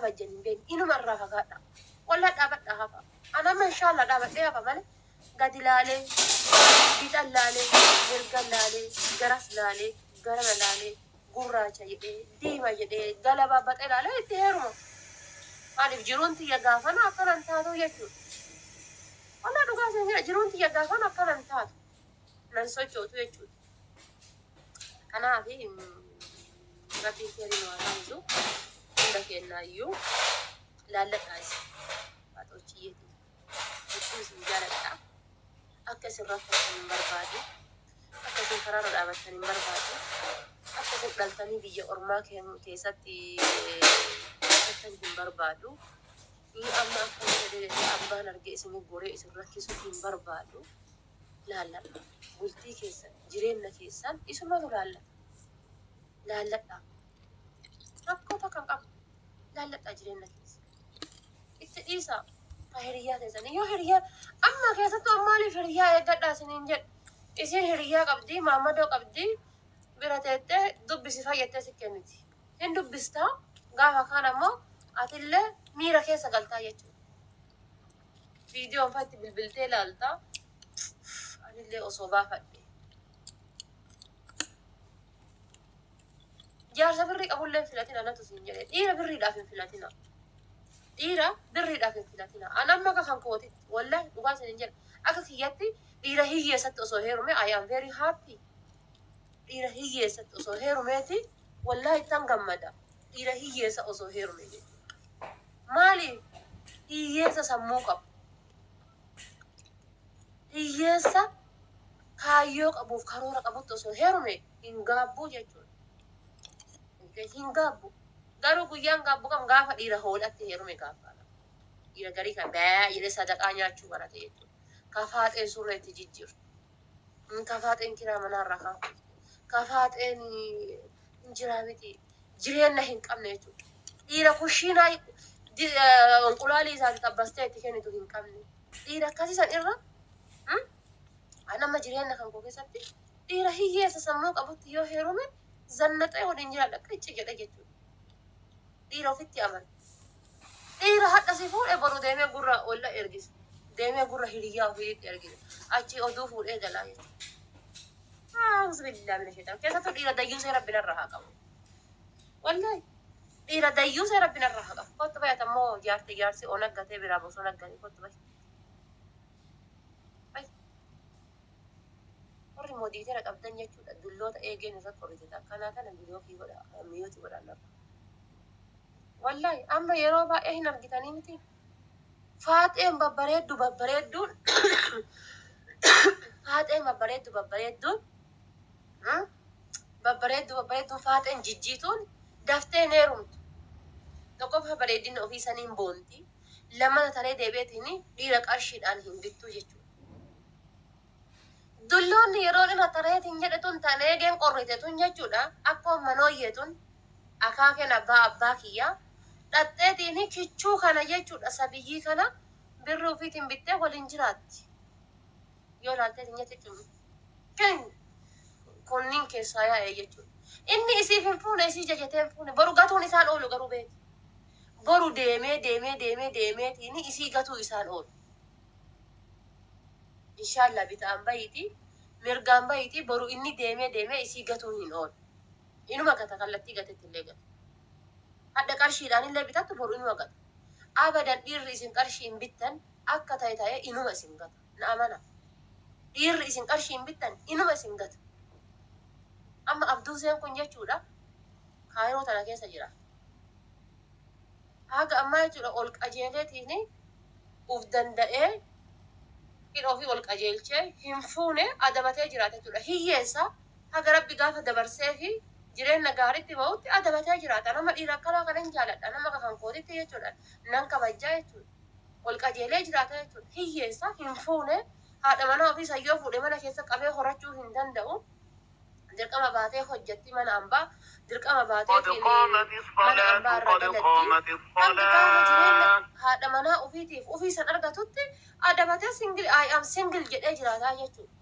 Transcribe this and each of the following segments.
kabajjan hin beekne inuma irraa fagaadha. Wallah dhaabadhaa hafa. An amma inshallah dhaabadhee hafa malee gadi laalee, bitan laalee, mirgan laalee, garas laalee, garana laalee, gurraacha jedhee, diima jedhee, galabaabaxee laalee itti heeruma. Maaliif jiruun tiyya gaafana akkana hin taatu jechuudha. Wallah dhugaa isin jedha, jiruun tiyya gaafana akkana hin taatu. Nan sochootu jechuudha. Kanaaf Rabbiin keerii nu haa taasisu. Hunda keenyaayyuu laalladhaa isin. Faaxoochiyyeetiin. Hedduu isin jaaladha. Akka isin rakkattan hin barbaadu. Akka isin karaarra dhaabattan hin barbaadu. Akka isin dhaltanii biyya ormaa keessatti rakkattan hin barbaadu. Inni amma akka fedhe jedhee abbaan argee isin goree isin rakkisu hin barbaadu. Laalladha. Bultii keessan, jireenya keessan isumatu laallata. Laalladha. Rakkoo takka hin qabu. Laalladha jireenya keessan. Itti dhiisaa. Ta hiriyyaa keessanii yoo hiriyyaa amma keessattuu maaliif hiriyyaa eeggadhaa isiniin jedhu. Isiin hiriyyaa qabdi, maammadoo qabdi, bira teettee dubbisi fayyattee si kenniti. Hin dubbistaa, gaafa kaan ammoo atillee miira keessa galtaa jechuudha. Viidiyoon fatti bilbiltee ilaalta. Anillee osoo baafadhe. Jaarsa birrii qabullee hin filatina natu siin jedhe. Dhiira birriidhaaf hin filatina. Dhiira birriidhaaf hin filatina. An amma akka kan kootitti, wallahi dhugaa isin hin jedha. Akka kiyyatti dhiira hiyyeessatti osoo heerume, I am very happy. Dhiira hiyyeessatti osoo heerumeeti wallahi ittan gammada. Dhiira hiyyeessa osoo heerume jechuudha. Maali? Hiyyeessa sammuu qabu. Hiyyeessa kaayyoo qabuuf karoora qabutti osoo heerume hin gaabbuu jechuudha. Hin gaabbu. Garuu guyyaan gaabbu kam? Gaafa dhiira hoolatti heerume gaabbaadha. Dhiira garii kan baa jedhee sadaqaa nyaachuu barate jechuudha. Ka faaxeen surree itti jijjiirtu. Ka faaxeen kiraa manaarraa kaaftu. Ka faaxeen hin jiraa miti. Jireenya hin qabne jechuudha. Dhiira kushiinaa onqulaalii isaati xabbastee itti kennitu hin qabne. Dhiira akkasii san irra an amma jireenya kan koo keessatti dhiira hiyyeessa sammuu qabutti yoo heerume zannaxee waliin jiraadha qicci jedhe jechuudha. Dhiira ofitti amanu. Dhiira hadha si fuudhe boru deemee gurra olla ergisa. Deemee gurra hiriyyaa ofiitti ergisa. Achi oduu fuudhee galaa jechuudha. Auzubillahi mina shaitaan. Keessattuu dhiira dayyuusee Rabbi narra haa qabu. Wallahi dhiira dayyuusee Rabbi narra haa qabu. Kottu bayata immoo jaarti jaarsi onag gatee biraa bosona gale, kottu bayi. Bayi. Warri moodiitera qabdan jechuudha. Dulloota eegeen irra qorrite akkanaa tana bilookii godha, miyuuti godha narra. Wallahi amma yeroo baay'ee hin argitanii miti. Faaxeen babbareeddu babbareedduun, faaxeen babbareeddu babbareedduun, babbareeddu babbareedduun, faaxeen jijjiituun daftee hin heerumtu. Tokkoffaa bareedina ofii saniin boonti. Lamata taree deebi'eetiin dhiira qarshiidhaan hin bittuu jechuudha. Dulloonni yeroo irra tareetiin jedhe tun tan eegeen qorrite tun jechuudha. Akkoo manooyyee tun akaakeen abbaa abbaa kiyyaa dhaxxeetiin kichuu kana jechuudha, sabiyyii kana birri ofiitiin bittee waliin jiraatti. Yoo ilaalteetiin jette jechuudha. Kunniin keessaa yaa'e jechuudha. Inni isiif hin fuune, isii jajatee hin fuune. Boru gatuun isaan oolu garuu beeki. Boru deemee deemee deemee deemeetiin isii gatuu isaan oolu. Inshallah bitaan bahiiti, mirgaan bahiiti, boru inni deemee deemee isii gatuu hin oolu. Inuma gata, kallattii gatetti illee gata. Hadha qarshiidhaan illee bitattu boru inuma gata. Abadan dhiirri isin qarshii hin bittan akka ta'e ta'ee inuma isin gata. Na amana. Dhiirri isin qarshii hin bittan inuma isin gata. Amma Abduuseen kun jechuudha Kaayiroo tana keessa jira. Haga ammaa jechuudha ol qajeeleetiin uf danda'ee hidha ofii ol qajeelchee hin fuune, adabatee jiraata jechuudha. Hiyyeessa haga Rabbi gaafa dabarsee fi jireenya gaariitti bahutti adabatee jiraata. Nama dhiira akkanaa kana hin jaaladha. Nama akka kan kootitti jechuudha. Nan kabajjaa jechuudha. Ol qajeelee jiraata jechuudha. Hiyyeessa hin fuune, haadha manaa ofii sayyoo fuudhe mana keessa qabee horachuu hin danda'u. Dirqama baatee hojjetti mana ambaa. Dirqama baateetiin mana ambaa irra dalagdi. Hanga gaafa jireenya haadha manaa ofiitiif ofii san argatutti adabatee single, I am single jedhee jiraataa jechuudha.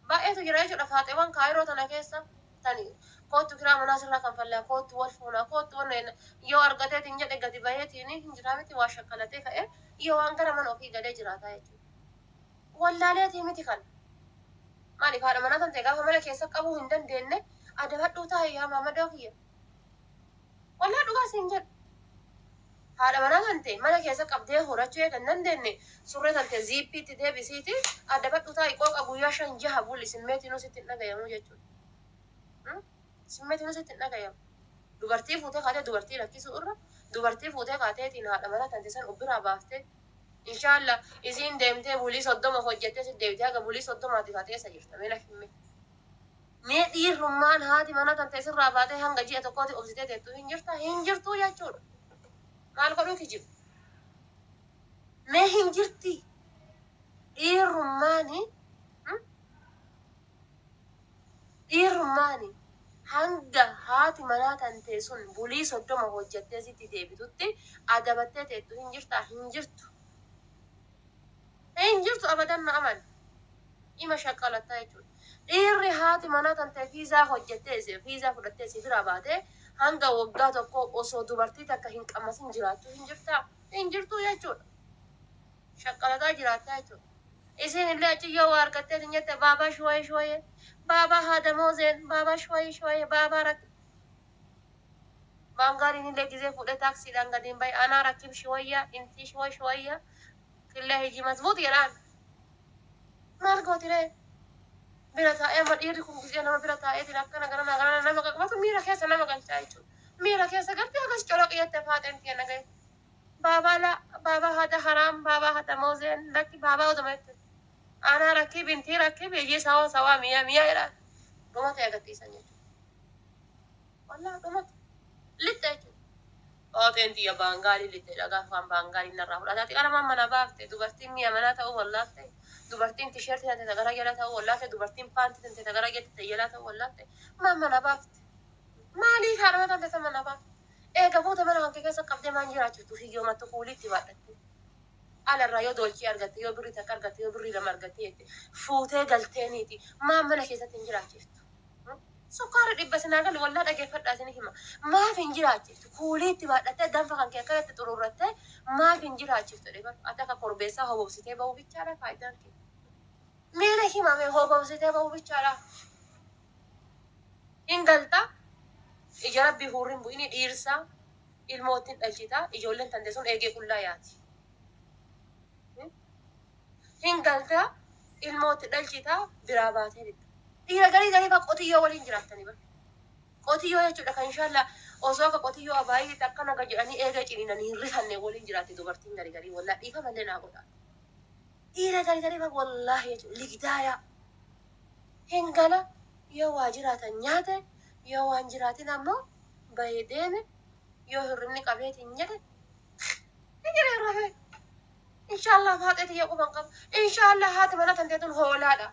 Baay'eetu jira jechuudha faaxeewwan Kaayiroo tana keessa. Tani Koottu kiraa manaa sirraa kanfallaa, koottu wal fuunaa, koottu wanna jenna. Yoo argateetiin jedhe gadi baheetiin hin jiraa miti waa shakkalatee ka'ee yoo waan gara mana ofii galee jiraataa jechuudha. Wallaaleetii miti kana. Maaliif haadha manaa tan ta'e gaafa mana keessa qabuu hin dandeenye adabadhuu taa'i yaa maamadoo kiyya. Wallaa dhugaa siin jedhu. Haadha manaa tan ta'e mana keessa qabdee horachuu eega hin dandeenye surree tan ta'e ziippiitti deebisiiti adabadhuu taa'i qooqa guyyaa shan jaha bulli simmeetinuu sitti hin dhagayamu jechuudha. Simmeetinuu sitti hin dhagayamu. Dubartii fuutee kaatee dubartii rakkisuu irra dubartii fuutee kaateetiin haadha manaa tante san of biraa baaftee inshaalla isiin deemtee bulii 30 hojjettee si deebitee haga bulii 30tiif ati eessa jirta mee naf himme. Mee dhiirrummaan haati manaa tante sirraa baatee hanga ji'a tokkooti obsitee teettu hin jirta hin jirtuu jechuudha. Maal godhuu kijibu? Mee hin jirti dhiirrummaani Dhiirrummaani hanga haati manaa tantee sun bulii 30 hojjattee sitti deebitutti adabattee teettu hin jirtaa? Hin jirtu. Hin jirtu abadan na amani. Ima shaqqalattaa jechuudha. Dhiirri haati manaa tantee fiizaa hojjattee fiizaa fudhattee si biraa baatee hanga waggaa tokkoo osoo dubartii takka hin qammasin jiraachuu hin jirtaa? Hin jirtuu jechuudha. Shaqqalataa jiraattaa jechuudha. Isiin illee achi yoo waa argattee sin jette baabaa shuwaye shuwaye baabaa haa damoozeen baabaa shuwaye shuwaye baabaa rak baangaaliin illee gizee fuudhee taaksiidhaan gadi hin bahe anaa rakkib shuwayya intii shuway shuwayya killee hijii mazbuut jedhaan. Maal gooti ree? Bira taa'ee amma dhiirri kun gizee nama bira taa'eetiin akkana garana garana nama qaqabatu miira keessa nama galchaa jechuudha. Miira keessa galtee akkas coloqi jette faaxeen tiyya nagaye. Baabaa la baabaa hada haraam baabaa hada moozeen lakki baabaa oduma jette. Anaa rakkii bintii rakkii biyyii sawa sawaa miya miya jedhaan. Dhumate agarsiisan jechuudha. Wallah dhumate. Lixxe jechuudha. Faaxeen tiyya baangaalii lixxe dhagaa afaan baangaalii narraa fudhata. Ati qaramaan mana baafte dubartiin mi'a manaa ta'uu wallaalte dubartiin tisheertii tante tagara jala ta'uu wallaalte dubartiin paantii tante tagara jala jalaa ta'uu wallaalte maan mana baafte. Maaliif haadha mana tante mana baafte? Eega fuute mana kan kee keessa qabdee maan jiraachiftu hiyyoomattu kuuliitti baadhatte. Alarraa yoo dolchii argatte yoo birrii takka argatte yoo birrii lama argatte jette fuutee galteeniiti maan mana keessatti hin jiraachiftu. Sukkaara dhibba sinaa galu wallaa dhageeffadhaa isin hima. Maaf hin jiraachiftu? Kuuliitti baadhattee danfa kan kee akkanatti xururrattee maaf hin jiraachiftu jedhe bar. Ati akka korbeessaa hobobsitee bahuu bichaadha faayidaan kee. Mee na hima mee hobobsitee bahuu bichaadha. Hin galta ija rabbii huurrin bu'ini dhiirsaa ilmoo ittiin dhalchitaa ijoolleen tante sun eegee qullaa yaati. Hin galta ilmoo itti dhalchitaa biraa baatee bitta. Dhiira garii garii faa qotiyyoo waliin jiraattanii bar. Qotiyyoo jechuudha kan inshallah osoo akka qotiyyoo abaayiitti akkana gad jedhanii eega ciniinanii hin rifanne waliin jiraatti dubartiin garii garii wallaa dhiifama illee naa godhaa. Dhiira garii garii faa wallaahi jechuudha ligdaayaa. Hin gala yoo waa jiraatan nyaate yoo waan jiraatin ammoo bahee deeme yoo hirribni qabeetiin jedhe hin jedhe rafee. Inshallah faaxee tiyya quba hin qabu. Inshallah haati mana tantee tun hoolaadha.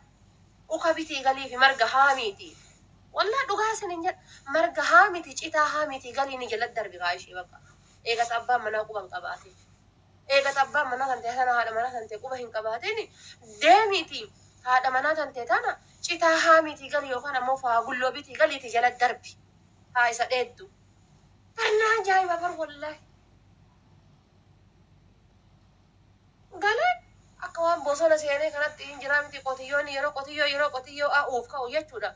Uka bitii galiifi marga haamiiti. Wallah dhugaa isin hin jedha. Marga haamiiti citaa haamiiti galii ni jala darbi kaa ishee bakka. Eegata abbaan manaa quba hin qabaatin. Eegata abbaan manaa tantee tana haadha manaa tantee quba hin qabaatin deemiiti haadha manaa tantee tana citaa haamiitii gali yookaan ammoo faagulloo bitii galiiti jala darbi. Haa isa dheeddu. Barnaa ajaa'iba bar wallahi. Galee akka waan bosona seenee kanatti hin jiraa miti qotiyyoon yeroo qotiyyoo yeroo qotiyyoo a'uuf ka'u jechuudha.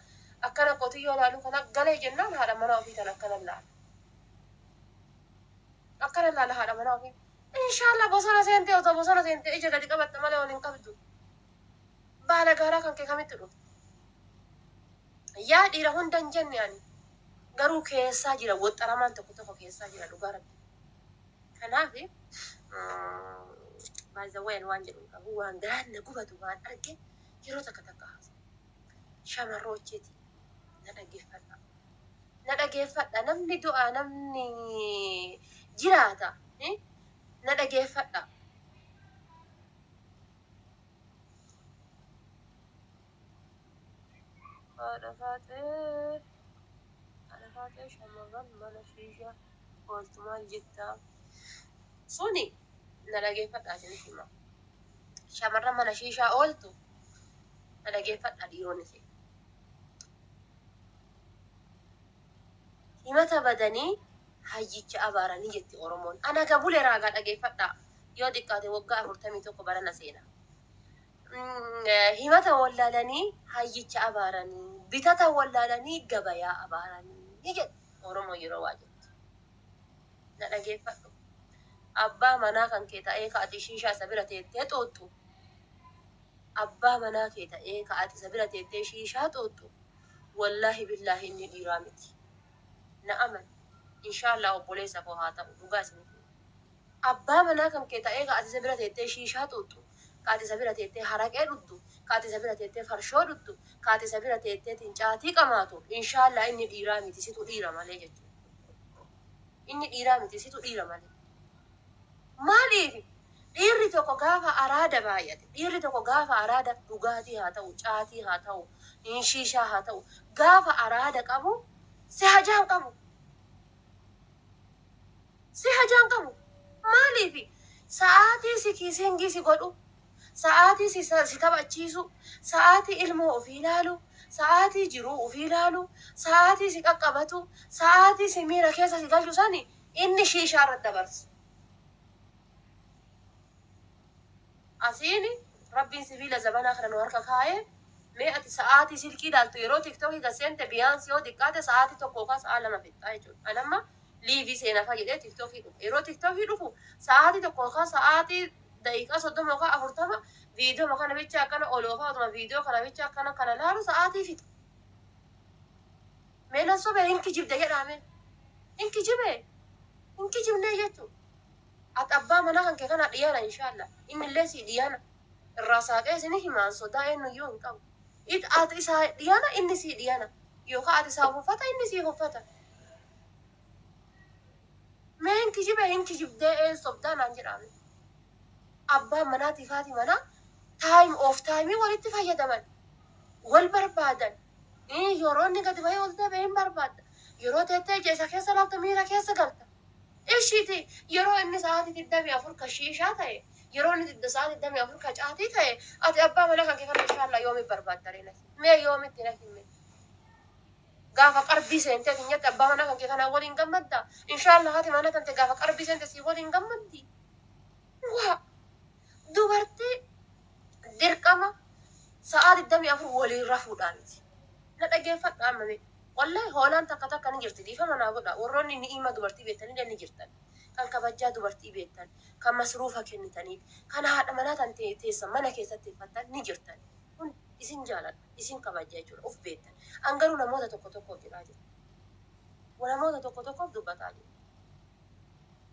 Akkana qotiyyoo laaluu kana galee jennaan haadha manaa ofii tan akkana laala. Akkana laala haadha manaa ofii. Inshaallah bosona seentee otoo bosona seentee ija gadi qabatte malee ol hin qabdu. Baala gaaraa kan kee kamitti dhufte? Yaa dhiira hunda hin jenne ani. Garuu keessaa jira woxxaramaan tokko tokko keessaa jira dhugaa rabbi. Kanaaf by the way ani waan jedhu hin qabu waan garaan na gubatu waan arge yeroo takka takka haasa. Shamarroocheeti na dhageeffadha. Na dhageeffadha namni du'aa namni jiraata na dhageeffadha. Haadha faaxee haadha faaxee shamarran mana shiishaa ooltu maal jettaa? Suni na dhageeffadhaa isinif hima. Shamarran mana shiishaa ooltu na dhageeffadhaa dhiironni keenya. Himata badanii hayyicha abaaranii jetti Oromoon. Ana ga bule raagaa dhageeffadhaa. Yoo xiqqaate waggaa 41 barana seena. Himata wallaalanii hayyicha abaaranii, bitata wallaalanii gabayaa abaaranii jedhu Oromoon yeroo waa jettu. Na dhageeffadhu. Abbaa manaa kan kee ta'ee ka ati shiishaa isa bira teettee xuuxxu. Abbaa manaa kee ta'ee ka ati isa bira teettee shiishaa xuuxxu. Wallaahi billaahi inni dhiiraa miti. Na amani. Inshaallah obboleessa koo haa ta'u dhugaa isinitti hima. Abbaa manaa kan kee ta'ee ka ati isa bira teettee shiishaa xuuxxu, ka ati isa bira teettee haraqee dhuddu, ka ati isa bira teettee farshoo dhuddu, ka ati isa bira teetteetiin caatii qamaatu, inshaallah inni dhiiraa miti situ dhiira malee jechuudha. Inni dhiiraa miti situ dhiira malee. Maaliif dhiirri tokko gaafa araada baay'ate, dhiirri tokko gaafa araada dhugaatii haa ta'u, caatii haa ta'u, shiishaa haa ta'u, gaafa araada qabu si hajaan qabu. Si hajaan qabu. Maaliif sa'aatii si kiisingii si godhu, sa'aatii si si taphachiisu, sa'aatii ilmoo ofii ilaalu, sa'aatii jiruu ofii ilaalu, sa'aatii si qaqqabatu, sa'aatii si miira keessa si galchu sani inni shiishaa irra dabarsa. Asiin Rabbiin sibiila zabanaa kana nu harka kaa'ee mee ati sa'aatii silkii ilaaltu yeroo tiktookii gad seente biyaansi yoo xiqqaate sa'aatii tokko yookaan sa'a lama fixxaa jechuudha. An amma liivii seenafaa jedhee tiktookii dhufa. Yeroo tiktookii dhufu sa'aatii tokko yookaan sa'aatii daqiiqaa 30 yookaan 40 viidiyoo kana bicha akkana ol oofaa otuma viidiyoo kana bicha akkana kana laalu sa'aatii fixa. Mee nan sobee hin kijibde jedhaa mee. Hin kijibee. Hin kijibnee jechuudha. Ati abbaa manaa kan kee kana dhiyana inshallah. Innillee sii dhiyana. Irraa saaqee isini himaan sodaa eenyuyyuu hin qabu. It ati isaa dhiyana inni sii dhiyana. Yookaan ati isaa uffata inni sii uffata. Mee hin kijibee hin kijibdee een sobdaa naan jedhaame. Abbaan manaatiif haati manaa time of time walitti fayyadaman. Wal barbaadan. Yeroo inni gadi bahee ol deebi'e hin barbaadda. Yeroo teettee ija isa keessa laaltu miira keessa galta. Ishiiti yeroo inni sa'aatii 24 ka shiishaa ta'e, yeroo inni sa'aatii 24 ka caatii ta'e, ati abbaa manaa kan kee kana inshallah yoomi barbaadda ree naki. Mee yoomitti na himi. Gaafa qarbii seentee ati nyatte abbaa manaa kan kee kanaa waliin gammadda. Inshallah haati manaa tante gaafa qarbii seente sii waliin gammaddi. Waa dubartii dirqama sa'aa 24 waliin rafuudhaa miti. Na dhageeffadha amma mee. Wallahi hoolaan takka takka ni jirti dhiifama naa godha warroonni ni'iima dubartii beektanillee ni jirtan. Kan kabajjaa dubartii beektan, kan masruufa kennitaniif, kan haadha manaa tan teessan mana keessatti uffattan ni jirtan. Kun isin jaaladha, isin kabajja jechuudha, uf beektan. An garuu namoota tokko tokkoof jedhaa jira. Namoota tokko tokkoof dubbataa jira.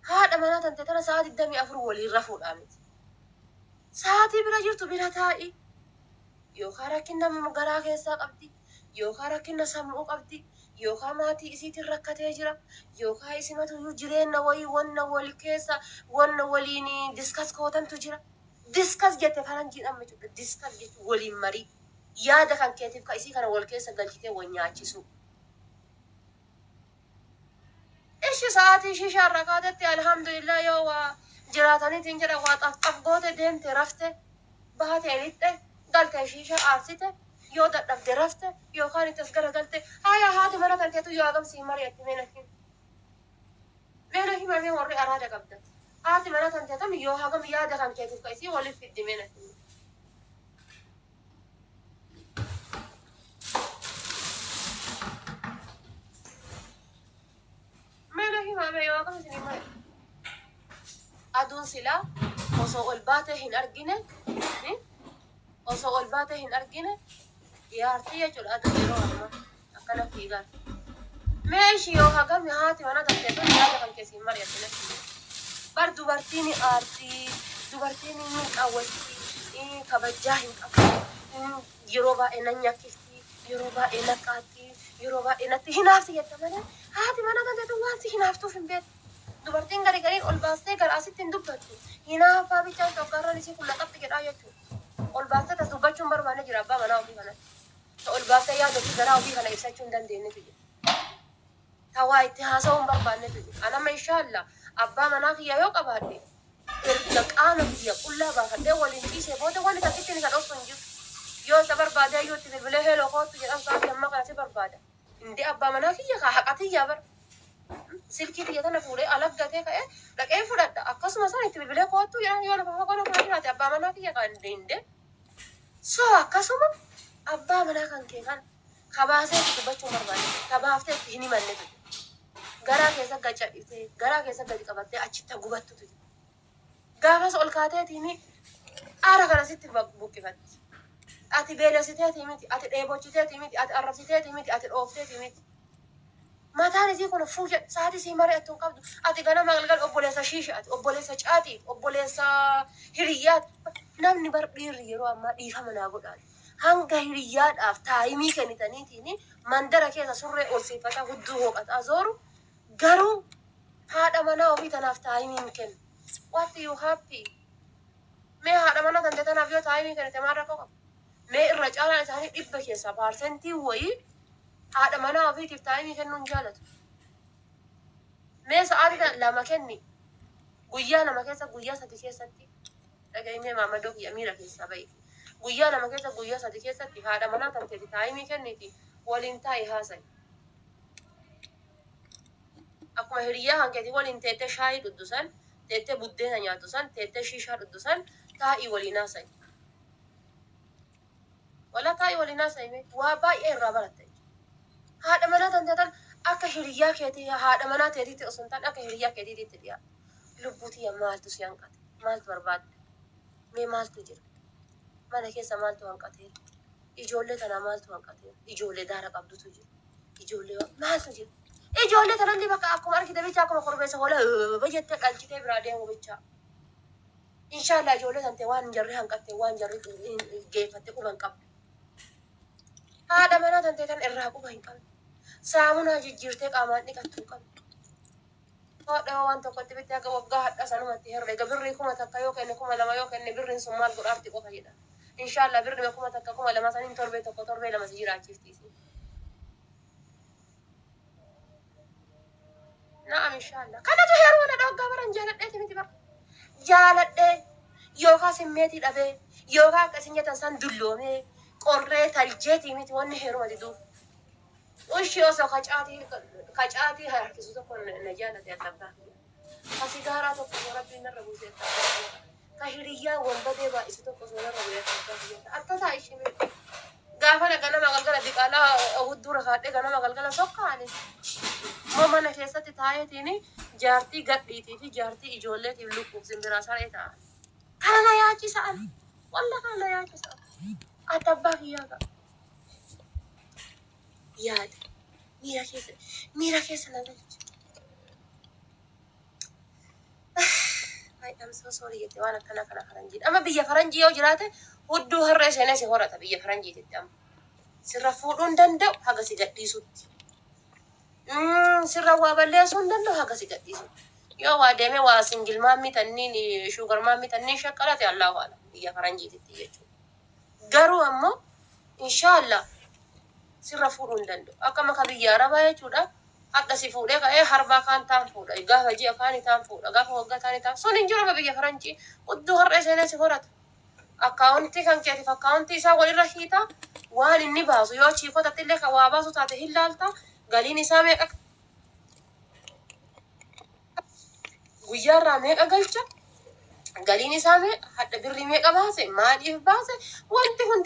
Haadha manaa tante tana sa'aa 24 waliin rafuudhaa miti. Sa'aatii bira jirtu bira taa'i. Yookaan rakkina garaa keessaa qabdi, yookaan rakkina sammuu qabdi, yookaan maatii isiitiin rakkatee jira, yookaan isimatu jireenya wayii wanna wal keessa wanna waliin discuss gootantu jira. Discuss jette faranjiin amma jechuudha. Discuss jechuun waliin marii. Yaada kan keetiif ka isii kana wal keessa galchitee wal nyaachisuu. Ishi sa'aatii shishaa irraa kaatetti alhamdulillah yoo waa jiraataniitiin jedha waa xaf xaf goote deemte rafte baatee lixxe galte shishaa aarsite yoo dadhabde rafte yookaan itti as garagalte haya haati mana kan keetu yoo hagam sii mari'atti mee na himi. Mee na hima mee warri araada qabdan. Haati mana kan teetan yoo hagam yaada kan keetiif ka isii waliif fiddi mee na himi. Mee na himaa mee yoo akkam isinii male. Aduun silaa osoo ol baatee hin argine osoo ol baatee hin argine dhiyaartii jechuudha aduun yeroo ammaa akkana fiigaa. Mee ishii yoo hagami haati mana tattee tun yaada kan keessi hin mari'atte natti himi. Bar dubartiin ni aarti, dubartiin ni qawwatti, kabajjaa hin qabdu, yeroo baay'ee nan nyakkifti, yeroo baay'ee na qaatti, yeroo baay'ee natti hinaafti jetta malee haati mana kan teetu waan si hinaaftuuf hin beektu. Dubartiin gari gariin ol baastee gara asitti hin dubbattu. Hinaaffaa bichaan coggaarraan isii kun laxafti jedhaa jechuudha. Ol baastee tas dubbachuu hin barbaanne jira abbaa manaa ofii kanatti. Ta ol baaftee yaada ofii garaa ofii kana ibsachuu hin dandeenyetu jira. Ta waa itti haasa'uu hin barbaannetu jira. An amma inshaallah abbaa manaa kiyya yoo qabaadhe erga qaama kiyya qullaa baafadhee waliin ciisee booda wanni takkittiin isa dhossu hin jiru. Yoo isa barbaadee iyyuu itti bilbilee heloo koottu jedhan sa'aatii ammaa kana si barbaada. Indee abbaa manaa kiyya kaa haqa tiyyaa bara. Silkii tiyya tana fuudhee ala gatee ka'ee dhaqee fudhadha. Akkasuma san itti bilbilee koottuu jedhan yoo lafa fagoo nama jiraate abbaa manaa kiyya kan deemde. So akkasuma abbaa manaa kan kee kan kabaasee itti dubbachuu hin barbaanne, kabaaftee itti hin himannetu jira. Garaa keessa gad cadhiftee, garaa keessa gadi qabattee achitti gubattutu jira. Gaafas ol kaateetiin aara kana sitti buqqifatti. Ati beelessiteetii miti, ati dheebochiteetii miti, ati arrabsiteetii miti, ati dhoofteetii miti. Mataan isii kun fuu jedhe sa'aatii sii mari'attu hin qabdu. Ati ganama galgal obboleessa shiishaati, obboleessa caatiiti, obboleessa hiriyyaati. Namni bar dhiirri yeroo ammaa dhiifama naa godhaati. Hanga hiriyyaadhaaf taayimii kennitaniitiin mandara keessa surree ol siiffataa hudduu hooqataa zooru garuu haadha manaa ofii tanaaf taayimii hin kennu. What you happy? Mee haadha manaa tante tanaaf yoo taayimii kennite maal rakkoo qaba? Mee irra caalaan isaanii 100 keessaa paarsentii wayii haadha manaa ofiitiif taayimii kennuu hin jaalatu. Mee sa'aatii 2 kenni. Guyyaa 2 keessa guyyaa 3 keessatti dhaga'i mee maamadoo kiyya miira keessaa ba'i. Guyyaa 2 keessa guyyaa 3 keessatti haadha manaa tanteeti taayimii kenniiti waliin taa'i haasa'i. Akkuma hiriyyaa kan keetii waliin teettee shaayii dhuddu san, teettee buddeena nyaattu san, teettee shiishaa dhuddu san taa'ii waliin haasa'i. Walaa taa'ii waliin haasa'i mee waa baay'ee irraa baratta jechuudha. Haadha manaa tan taatan akka hiriyyaa keetii haadha manaa teetiitti osoo hin taane akka hiriyyaa keetiitti dhiyaadhu. Lubbuu tiyya maaltu si hanqate? Maaltu barbaadda? Mee maaltu jira? Mana keessa maaltu hanqateera? Ijoollee tanaa maaltu hanqateera? Ijoollee daara qabdutu jira. Ijoollee maaltu jira? Ijoollee tanallee bakka akkuma argite bicha akkuma korbeessa hoolaa jettee dhalchitee biraa deemu bichaa. Inshallah ijoollee tante waan jarri hanqatte waan jarri geeffatte quba hin qabdu. Haadha manaa tante tan irraa quba hin qabdu. Saamunaa jijjiirtee qaamaan dhiqattu hin qabdu. Haadha yoo waan tokkotti bitte akka waggaa hadha sanumatti herrega birrii 1000 yoo kenne 2000 yoo kenne birriin sun maal godhaarti qofa jedha. Inshallah birrima 1000 2000 saniin torbee tokko torbee lama si jiraachifti isiin. Na'am inshallah. Kanatu heeruma na dhoggaa baran jaaladheeti miti bara. Jaaladhee yookaan simmeetii dhabee yookaan akka isin jettan san dulloomee qorree taljeetii miti wanni heeruma diduuf. Ushii osoo kacaatii kacaatii harkisu tokko na jaalate adda abbaa kiyya. Ka sigaaraa tokko osoo rabbiin narra buusee adda abbaa kiyya. Ka hiriyyaa wanbadee baay'isu tokko osoo narra bu'ee adda abbaa kiyya. Atta taa ishii mee. Gaafa na ganama galgala diqaalaa hudduu rakaadhee ganama galgala sokkaane. Moo mana keessatti taa'eetiin jaartii gadhiitii fi jaartii ijoolleetiif lukkuuf simbiraa saree ta'a. Kana na yaachisa an. Walla kana na yaachisa an. Adda abbaa kiyyaa ta'a. Yaada. Miira keessa miira keessa na galche. I am so sorry jette waan akkana kana faranjiin. Amma biyya faranjii yoo jiraate hudduu harree seenee si horata biyya faranjiititti amma. Sirra fuudhuu hin danda'u haga si gadhiisutti. Sirra waa balleessuu hin danda'u haga si gadhiisutti. Yoo waa deemee waa singil maammii tanniin shuugar maammii tanniin shaqqalate Allahu alam biyya faranjiititti jechuudha. Garuu ammoo inshaallah sirra fuudhuu hin danda'u. Akka maka biyya arabaa jechuudha. Hadha si fuudhee ka'ee harbaa kaan taan fuudha. Gaafa ji'a kaani taan fuudha. Gaafa waggaa taani taan. Sun hin jiru amma biyya faranjii. Hudduu har'ee seenee si horata. Akkaawuntii kan keetiif akkaawuntii isaa walirra hiita. Waan inni baasu yoo chiikotatti illee kan waa baasu taate hin laalta. Galiin isaa meeqa guyyaarraa meeqa galcha? Galiin isaa meeqa? Hadha birrii meeqa baase? Maaliif baase? Wanti hundi.